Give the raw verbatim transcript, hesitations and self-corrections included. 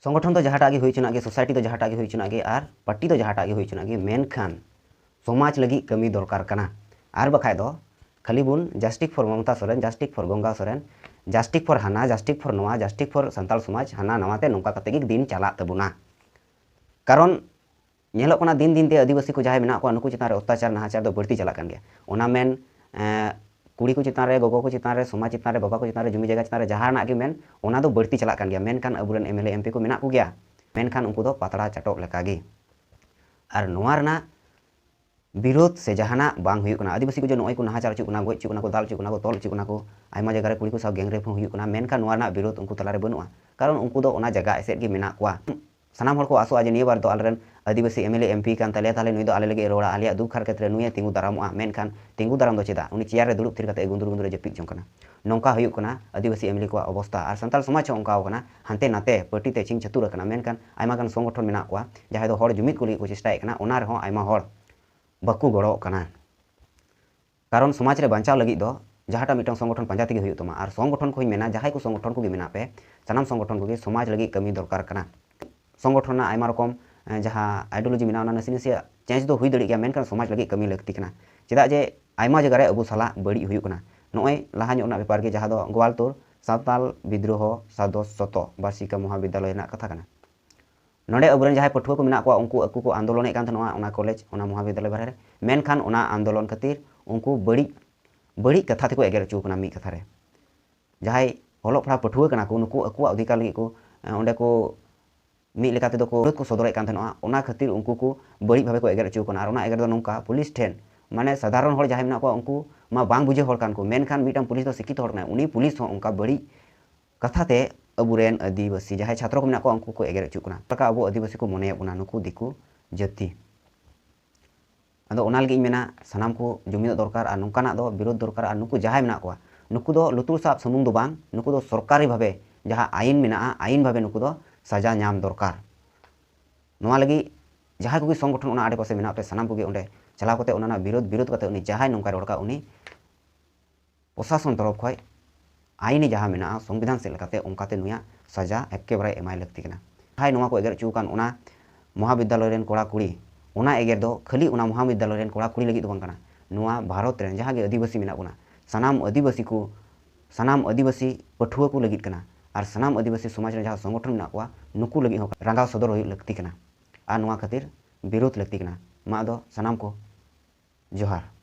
ᱥᱚᱝᱜᱚᱴᱷᱚᱱ ᱫᱚ ᱡᱟᱦᱟᱸᱴᱟᱜ ᱜᱮ ᱦᱩᱭ ᱦᱚᱪᱚᱱᱟᱜ ᱜᱮ, ᱥᱳᱥᱟᱭᱴᱤ ᱫᱚ ᱡᱟᱦᱟᱸᱴᱟᱜ ᱜᱮ ᱦᱩᱭ ᱦᱚᱪᱚᱱᱟᱜ ᱜᱮ, ᱟᱨ ᱯᱟᱨᱴᱤ ᱫᱚ ᱡᱟᱦᱟᱸᱴᱟᱜ ᱜᱮ ᱦᱩᱭ ᱦᱚᱪᱚᱱᱟᱜ ᱜᱮ, ᱢᱮᱱᱠᱷᱟᱱ ᱥᱚᱢᱟᱡᱽ ᱞᱟᱹᱜᱤᱫ ᱠᱟᱹᱢᱤ ᱫᱚᱨᱠᱟᱨ ᱠᱟᱱᱟ᱾ ᱟᱨ ᱵᱟᱠᱷᱟᱡ ᱫᱚ ᱠᱷᱟᱹᱞᱤ ᱵᱚᱱ justice for Mamata Soren, justice for Ganga Soren, justice for ᱦᱟᱱᱟ, ᱡᱟᱥᱴᱤᱠ ᱯᱷᱚᱨ ᱱᱚᱣᱟ, ᱡᱟᱥᱴᱤᱠ ᱯᱷᱚᱨ ᱥᱟᱱᱛᱟᱲ ᱥᱚᱢᱟᱡᱽ, ᱦᱟᱱᱟ ᱱᱟᱣᱟ ᱛᱮ ᱱᱚᱝᱠᱟ ᱠᱟᱛᱮ ᱜᱮ ᱫᱤᱱ ᱪᱟᱞᱟᱜ ᱛᱟᱵᱚᱱᱟ᱾ ᱠᱟᱨᱚᱱ ᱧᱮᱞᱚᱜ ᱠᱟᱱᱟ ᱫᱤᱱ ᱫᱤᱱ ᱛᱮ ᱟᱹᱫᱤᱵᱟᱹᱥᱤ ᱠᱚ ᱡᱟᱦᱟᱸᱭ ᱢᱮᱱᱟᱜ ᱠᱚᱣᱟ, ᱱᱩᱠᱩ ᱪᱮᱛᱟᱱ ᱨᱮ ᱚᱛᱛᱟᱪᱟᱨ ᱱᱟᱦᱟᱪᱟᱨ ᱫᱚ ᱵᱟᱹᱲᱛᱤ ᱪᱟᱞᱟᱜ ᱠᱟᱱ ᱜᱮᱭᱟ᱾ ᱚᱱᱟ ᱢᱮᱱ, ᱮᱸ, ᱠᱩᱲᱤ ᱠᱚ ᱪᱮᱛᱟᱱ ᱨᱮ, ᱜᱚᱜᱚ ᱠᱚ ᱪᱮᱛᱟᱱ ᱨᱮ, ᱥᱚᱢᱟᱡᱽ ᱪᱮᱛᱟᱱ ᱨᱮ, ᱵᱟᱵᱟ ᱠᱚ ᱪᱮᱛᱟᱱ ᱨᱮ, ᱡᱩᱢᱤ ᱡᱟᱭᱜᱟ ᱪᱮᱛᱟᱱ ᱨᱮ ᱡᱟᱦᱟᱱᱟᱜ ᱜᱮ ᱢᱮᱱ, ᱚᱱᱟ ᱫᱚ ᱵᱟᱹᱲᱛᱤ ᱪᱟᱞᱟᱜ ᱠᱟᱱ ᱜᱮᱭᱟ᱾ ᱢᱮᱱᱠᱷᱟᱱ ᱟᱵᱚᱨᱮᱱ M L A, M P ᱠᱚ ᱢᱮᱱᱟᱜ ᱠᱚᱜᱮᱭᱟ, ᱢᱮᱱᱠᱷᱟᱱ ᱩᱱᱠᱩ ᱫᱚ ᱯᱟᱛᱲᱟ ᱪᱟᱴᱚᱜ ᱞᱮᱠᱟᱜᱮ᱾ ᱟᱨ ᱱᱚᱣᱟ ᱨᱮᱱᱟᱜ ᱵᱤᱨᱳᱫᱷ ᱥᱮ ᱡᱟᱦᱟᱱᱟᱜ ᱵᱟᱝ ᱦᱩᱭᱩᱜ ᱠᱟᱱᱟ᱾ ᱟᱹᱫᱤᱵᱟᱹᱥᱤ ᱠᱚ ᱡᱮ ᱱᱚᱜᱼᱚᱭ ᱠᱚ ᱱᱟᱦᱟᱪᱟᱨ ᱦᱚᱪᱚᱜ ᱠᱟᱱᱟ, ᱜᱚᱡ ᱦᱚᱪᱚᱜ ᱠᱟᱱᱟ ᱠᱚ, ᱫᱟᱞ ᱦᱚᱪᱚᱜ ᱠᱟᱱᱟ ᱠᱚ, ᱛᱚᱞ ᱦᱚᱪᱚᱜ ᱠᱟᱱᱟ ᱠᱚ, ᱟᱭᱢᱟ ᱡᱟᱭᱜᱟ ᱨᱮ ᱠᱩᱲᱤ ᱠᱚ ᱥᱟᱶ gang rape ᱦᱚᱸ ᱦᱩᱭᱩᱜ ᱠᱟᱱᱟ, ᱢᱮᱱᱠᱷᱟᱱ ᱱᱚᱣᱟ ᱨᱮᱱᱟᱜ ᱵᱤᱨᱳᱫᱷ ᱩᱱᱠᱩ ᱛᱟᱞᱟᱨᱮ ᱵᱟᱹᱱᱩᱜᱼᱟ᱾ ᱠᱟᱨᱚᱱ ᱩᱱᱠᱩ ᱫᱚ ᱚᱱᱟ ᱡᱟᱭᱜᱟ ᱮᱥᱮᱫ ᱜᱮ ᱢᱮᱱᱟᱜ ᱠᱚᱣᱟ᱾ ᱥᱟᱱᱟᱢ ᱦᱚᱲ ᱠᱚ ᱟᱥᱚᱜᱼᱟ ᱡᱮ ᱱᱤᱭᱟᱹ ᱵᱟᱨ ᱫᱚ ᱟᱞᱮᱨᱮᱱ ᱟᱹᱫᱤᱵᱟᱹᱥᱤ M L A, M P ᱠᱟᱱ ᱛᱟᱞᱮᱭᱟ, ᱛᱟᱦᱞᱮ ᱱᱩᱭ ᱫᱚ ᱟᱞᱮ ᱞᱟᱹᱜᱤᱫ ᱮ ᱨᱚᱲᱟ, ᱟᱞᱮᱭᱟᱜ ᱫᱩᱠ ᱦᱟᱨᱠᱮᱛ ᱨᱮ ᱱᱩᱭ ᱮ ᱛᱤᱸᱜᱩ ᱫᱟᱨᱟᱢᱚᱜᱼᱟ᱾ ᱢᱮᱱᱠᱷᱟᱱ ᱛᱤᱸᱜᱩ ᱫᱟᱨᱟᱢ ᱫᱚ ᱪᱮᱫᱟᱜ? ᱩᱱᱤ ᱪᱮᱭᱟᱨ ᱨᱮ ᱫᱩᱲᱩᱵ ᱛᱷᱤᱨ ᱠᱟᱛᱮ ᱜᱩᱸᱫᱩᱨ ᱜᱩᱸᱫᱩᱨ ᱮ ᱡᱟᱹᱯᱤᱫ ᱡᱚᱝ ᱠᱟᱱᱟ᱾ ᱱᱚᱝᱠᱟ ᱦᱩᱭᱩᱜ ᱠᱟᱱᱟ ᱟᱹᱫᱤᱵᱟᱹᱥᱤ ᱮᱢ ᱮᱞ ᱮ ᱠᱚᱣᱟᱜ ᱚᱵᱚᱥᱛᱟ᱾ ᱟᱨ ᱥᱟᱱᱛᱟᱲ ᱥᱚᱢᱟᱡᱽ ᱦᱚᱸ ᱚᱱᱠᱟᱣ ᱠᱟᱱᱟ, ᱦᱟᱱᱛᱮ ᱱᱟᱛᱮ ᱯᱟᱹᱴᱤ ᱛᱮ ᱪᱷᱤᱝ ᱪᱷᱟᱹᱛᱩᱨ ᱟᱠᱟᱱᱟ᱾ ᱢᱮᱱᱠᱷᱟᱱ ᱟᱭᱢᱟ ᱜᱟᱱ ᱥᱚᱝᱜᱚᱴᱷᱚᱱ ᱢᱮᱱᱟᱜ ᱠᱚᱣᱟ, ᱡᱟᱦᱟᱸᱭ ᱫᱚ ᱦᱚᱲ ᱡᱩᱢᱤᱫ ᱠᱚ ᱞᱟᱹᱜᱤᱫ ᱠᱚ ᱪᱮᱥᱴᱟᱭᱮᱫ ᱠᱟᱱᱟ, ᱚᱱᱟ ᱨᱮᱦᱚᱸ ᱟᱭᱢᱟ ᱦᱚᱲ ᱵᱟᱠᱚ ᱜᱚᱲᱚᱜ ᱠᱟᱱᱟ᱾ ᱠᱟᱨᱚᱱ ᱥᱚᱢᱟᱡᱽ ᱨᱮ ᱵᱟᱧᱪᱟᱣ ᱞᱟᱹᱜᱤᱫ ᱫᱚ ᱡᱟᱦᱟᱸᱴᱟᱜ ᱢᱤᱫᱴᱟᱝ ᱥᱚᱝᱜᱚᱴᱷᱚᱱ ᱯᱟᱸᱡᱟ ᱛᱮᱜᱮ ᱦᱩᱭᱩᱜ ᱛᱟᱢᱟ᱾ ᱟᱨ ᱥᱚᱝᱜᱚᱴᱷᱚᱱ ᱠᱚᱧ ᱢᱮᱱᱟ, ᱡᱟᱦᱟᱸᱭ ᱠᱚ ᱥᱚᱝᱜᱚᱴᱷᱚᱱ ᱠᱚᱜᱮ ᱢᱮᱱᱟᱜ ᱯᱮ, ᱥᱟᱱᱟᱢ ᱥᱚᱝᱜᱚᱴᱷᱚᱱ ᱠᱚᱜᱮ ᱥᱚᱢᱟᱡᱽ ᱞᱟᱹᱜᱤᱫ ᱠᱟᱹᱢᱤ ᱫᱚᱨᱠᱟᱨ ᱠᱟᱱᱟ᱾ ᱥᱚᱝᱜᱚᱴᱷᱚᱱ ᱨᱮᱱᱟᱜ ᱟᱭᱢᱟ ᱨᱚᱠᱚᱢ, ᱮᱸ, ᱡᱟᱦᱟᱸ ideology ᱢᱮᱱᱟᱜᱼᱟ, ᱚᱱᱟ ᱱᱟᱥᱮ ᱱᱟᱥᱮᱭᱟᱜ change ᱫᱚ ᱦᱩᱭ ᱫᱟᱲᱮᱭᱟᱜ ᱜᱮᱭᱟ, ᱢᱮᱱᱠᱷᱟᱱ ᱥᱚᱢᱟᱡᱽ ᱞᱟᱹᱜᱤᱫ ᱠᱟᱹᱢᱤ ᱞᱟᱹᱠᱛᱤ ᱠᱟᱱᱟ᱾ ᱪᱮᱫᱟᱜ ᱡᱮ ᱟᱭᱢᱟ ᱡᱟᱭᱜᱟ ᱨᱮ ᱟᱵᱚ ᱥᱟᱞᱟᱜ ᱵᱟᱹᱲᱤᱡ ᱦᱩᱭᱩᱜ ᱠᱟᱱᱟ᱾ ᱱᱚᱜᱼᱚᱭ ᱞᱟᱦᱟ ᱧᱚᱜ ᱨᱮᱱᱟᱜ ᱵᱮᱯᱟᱨ ᱜᱮ, ᱡᱟᱦᱟᱸ ᱫᱚ ᱜᱳᱣᱟᱞᱛᱳᱲ ᱥᱟᱶᱛᱟᱞ ᱵᱤᱫᱽᱨᱳᱦᱚ ᱥᱟᱫᱚᱥ ᱥᱚᱛᱚ ᱵᱟᱨᱥᱤᱠᱟ ᱢᱚᱦᱟᱵᱤᱫᱽᱫᱟᱞᱚᱭ ᱨᱮᱱᱟᱜ ᱠᱟᱛᱷᱟ ᱠᱟᱱᱟ᱾ ᱱᱚᱰᱮ ᱟᱵᱚᱨᱮᱱ ᱡᱟᱦᱟᱸᱭ ᱯᱟᱹᱴᱷᱩᱣᱟᱹ ᱠᱚ ᱢᱮᱱᱟᱜ ᱠᱚᱣᱟ, ᱩᱱᱠᱩ ᱟᱠᱚ ᱠᱚ ᱟᱱᱫᱳᱞᱚᱱᱮᱫ ᱠᱟᱱ ᱛᱟᱦᱮᱱᱟ ᱚᱱᱟ ᱠᱚᱞᱮᱡᱽ, ᱚᱱᱟ ᱢᱚᱦᱟᱵᱤᱫᱽᱫᱟᱞᱚᱭ ᱵᱟᱦᱨᱮ ᱨᱮ᱾ ᱢᱮᱱᱠᱷᱟᱱ ᱚᱱᱟ ᱟᱱᱫᱳᱞᱚᱱ ᱠᱷᱟᱹᱛᱤᱨ ᱩᱱᱠᱩ ᱵᱟᱹᱲᱤᱡ, ᱵᱟᱹᱲᱤᱡ ᱠᱟᱛᱷᱟ ᱛᱮᱠᱚ ᱮᱜᱮᱨ ᱦᱚᱪᱚ ᱠᱟᱱᱟ ᱢᱤᱫ ᱠᱟᱛᱷᱟ ᱨᱮ᱾ ᱡᱟᱦᱟᱸᱭ ᱚᱞᱚᱜ ᱯᱟᱲᱦᱟᱜ ᱯᱟᱹᱴᱷᱩᱣᱟᱹ ᱠᱟᱱᱟ ᱠᱚ, ᱱᱩᱠᱩ ᱟᱠᱚᱣᱟᱜ ᱚᱫᱷᱤᱠᱟᱨ ᱞᱟᱹᱜᱤᱫ ᱠᱚ, ᱮ, ᱚᱸᱰᱮ ᱠᱚ ᱢᱤᱫ ᱞᱮᱠᱟ ᱛᱮᱫᱚ ᱠᱚ ᱵᱤᱨᱳᱫᱷ ᱠᱚ ᱥᱚᱫᱚᱨᱮᱫ ᱠᱟᱱ ᱛᱟᱦᱮᱱᱟ, ᱚᱱᱟ ᱠᱷᱟᱹᱛᱤᱨ ᱩᱱᱠᱩ ᱠᱚ ᱵᱟᱹᱲᱤᱡ ᱵᱷᱟᱵᱮ ᱠᱚ ᱮᱜᱮᱨ ᱦᱚᱪᱚ ᱠᱟᱱᱟ᱾ ᱟᱨ ᱚᱱᱟ ᱮᱜᱮᱨ ᱫᱚ ᱱᱚᱝᱠᱟ, ᱯᱩᱞᱤᱥ ᱴᱷᱮᱱ, ᱢᱟᱱᱮ ᱥᱟᱫᱷᱟᱨᱚᱱ ᱦᱚᱲ ᱡᱟᱦᱟᱸᱭ ᱢᱮᱱᱟᱜ ᱠᱚᱣᱟ, ᱩᱱᱠᱩ ᱢᱟ ᱵᱟᱝ ᱵᱩᱡᱷᱟᱹᱣ ᱦᱚᱲ ᱠᱟᱱ ᱠᱚ, ᱢᱮᱱᱠᱷᱟᱱ ᱢᱤᱫᱴᱟᱝ ᱯᱩᱞᱤᱥ ᱫᱚ ᱥᱤᱠᱠᱷᱤᱛ ᱦᱚᱲ ᱠᱟᱱᱟᱭ, ᱩᱱᱤ ᱯᱩᱞᱤᱥ ᱦᱚᱸ ᱚᱱᱠᱟ ᱵᱟᱹᱲᱤᱡ ᱠᱟᱛᱷᱟ ᱛᱮ ᱟᱵᱚᱨᱮᱱ ᱟᱹᱫᱤᱵᱟᱹᱥᱤ ᱡᱟᱦᱟᱸᱭ ᱪᱷᱟᱛᱨᱚ ᱠᱚ ᱢᱮᱱᱟᱜ ᱠᱚᱣᱟ, ᱩᱱᱠᱩ ᱠᱚ ᱮᱜᱮᱨ ᱦᱚᱪᱚᱜ ᱠᱟᱱᱟ᱾ ᱚᱠᱟ ᱟᱵᱚ ᱟᱹᱫᱤᱵᱟᱹᱥᱤ ᱠᱚ ᱢᱚᱱᱮᱭᱮᱫ ᱵᱚᱱᱟ ᱱᱩᱠᱩ ᱫᱤᱠᱩ ᱡᱟᱹᱛᱤ᱾ ᱟᱫᱚ ᱚᱱᱟ ᱞᱟᱹᱜᱤᱫ ᱤᱧ ᱢᱮᱱᱟ, ᱥᱟᱱᱟᱢ ᱠᱚ ᱡᱩᱢᱤᱫᱚᱜ ᱫᱚᱨᱠᱟᱨ ᱟᱨ ᱱᱚᱝᱠᱟᱱᱟᱜ ᱫᱚ ᱵᱤᱨᱳᱫᱷ ᱫᱚᱨᱠᱟᱨ᱾ ᱟᱨ ᱱᱩᱠᱩ ᱡᱟᱦᱟᱸᱭ ᱢᱮᱱᱟᱜ ᱠᱚᱣᱟ, ᱱᱩᱠᱩ ᱫᱚ ᱞᱩᱛᱩᱨ ᱥᱟᱵ ᱥᱩᱢᱩᱝ ᱫᱚ ᱵᱟᱝ, ᱱᱩᱠᱩ ᱫᱚ ᱥᱚᱨᱠᱟᱨᱤ ᱵᱷᱟᱵᱮ, ᱡᱟᱦᱟᱸ ᱟᱭᱤᱱ ᱢᱮᱱᱟᱜᱼᱟ, ᱟᱭᱤᱱ ᱵᱷᱟᱵᱮ ᱱᱩᱠᱩ ᱫᱚ ᱥᱟᱡᱟ ᱧᱟᱢ ᱫᱚᱨᱠᱟᱨ᱾ ᱱᱚᱣᱟ ᱞᱟᱹᱜᱤᱫ ᱡᱟᱦᱟᱸᱭ ᱠᱚᱜᱮ ᱥᱚᱝᱜᱚᱴᱷᱚᱱ ᱚᱱᱟ ᱟᱰᱮᱯᱟᱥᱮ ᱢᱮᱱᱟᱜ ᱯᱮ, ᱥᱟᱱᱟᱢ ᱠᱚᱜᱮ ᱚᱸᱰᱮ ᱪᱟᱞᱟᱣ ᱠᱟᱛᱮ ᱚᱱᱟ ᱨᱮᱱᱟᱜ ᱵᱤᱨᱳᱫᱷ, ᱵᱤᱨᱳᱫᱷ ᱠᱟᱛᱮ ᱩᱱᱤ ᱡᱟᱦᱟᱸᱭ ᱱᱚᱝᱠᱟᱭ ᱨᱚᱲ ᱠᱟᱜ, ᱩᱱᱤ ᱯᱨᱚᱥᱟᱥᱚᱱ ᱛᱚᱨᱚᱯ ᱠᱷᱚᱱ ᱟᱭᱤᱱᱤ ᱡᱟᱦᱟᱸ ᱢᱮᱱᱟᱜᱼᱟ, ᱥᱚᱝᱵᱤᱫᱷᱟᱱ ᱥᱮᱫ ᱞᱮᱠᱟᱛᱮ, ᱚᱱᱠᱟᱛᱮ ᱱᱩᱭᱟᱜ ᱥᱟᱡᱟ ᱮᱠᱮᱵᱟᱨᱮ ᱮᱢᱟᱭ ᱞᱟᱹᱠᱛᱤ ᱠᱟᱱᱟ᱾ ᱡᱟᱦᱟᱸᱭ ᱱᱚᱣᱟ ᱠᱚ ᱮᱜᱮᱨ ᱦᱚᱪᱚ ᱟᱠᱟᱱ ᱚᱱᱟ ᱢᱚᱦᱟᱵᱤᱫᱽᱫᱟᱞᱚᱭ ᱨᱮᱱ ᱠᱚᱲᱟ ᱠᱩᱲᱤ, ᱚᱱᱟ ᱮᱜᱮᱨ ᱫᱚ ᱠᱷᱟᱹᱞᱤ ᱚᱱᱟ ᱢᱚᱦᱟᱵᱤᱫᱽᱫᱟᱞᱚᱭ ᱨᱮᱱ ᱠᱚᱲᱟ ᱠᱩᱲᱤ ᱞᱟᱹᱜᱤᱫ ᱫᱚ ᱵᱟᱝ ᱠᱟᱱᱟ᱾ ᱱᱚᱣᱟ ᱵᱷᱟᱨᱚᱛ ᱨᱮᱱ ᱡᱟᱦᱟᱸ ᱜᱮ ᱟᱹᱫᱤᱵᱟᱹᱥᱤ ᱢᱮᱱᱟᱜ ᱵᱚᱱᱟ, ᱥᱟᱱᱟᱢ ᱟᱹᱫᱤᱵᱟᱹᱥᱤ ᱠᱚ, ᱥᱟᱱᱟᱢ ᱟᱹᱫᱤᱵᱟᱹᱥᱤ ᱯᱟᱹᱴᱷᱩᱣᱟᱹ ᱠᱚ ᱞᱟᱹᱜᱤᱫ ᱠᱟᱱᱟ᱾ ᱟᱨ ᱥᱟᱱᱟᱢ ᱟᱹᱫᱤᱵᱟᱹᱥᱤ ᱥᱚᱢᱟᱡᱽ ᱨᱮ ᱡᱟᱦᱟᱸ ᱥᱚᱝᱜᱚᱴᱷᱚᱱ ᱢᱮᱱᱟᱜ ᱠᱚᱣᱟ, ᱱᱩᱠᱩ ᱞᱟᱹᱜᱤᱫ ᱦᱚᱸ ᱨᱟᱸᱜᱟᱣ ᱥᱚᱫᱚᱨ ᱦᱩᱭᱩᱜ ᱞᱟᱹᱠᱛᱤ ᱠᱟᱱᱟ᱾ ᱟᱨ ᱱᱚᱣᱟ ᱠᱷᱟᱹᱛᱤᱨ ᱵᱤᱨᱳᱫᱷ ᱞᱟᱹᱠᱛᱤ ᱠᱟᱱᱟ᱾ ᱢᱟ ᱟᱫᱚ ᱥᱟᱱᱟᱢ ᱠᱚ ᱡᱚᱦᱟᱨ᱾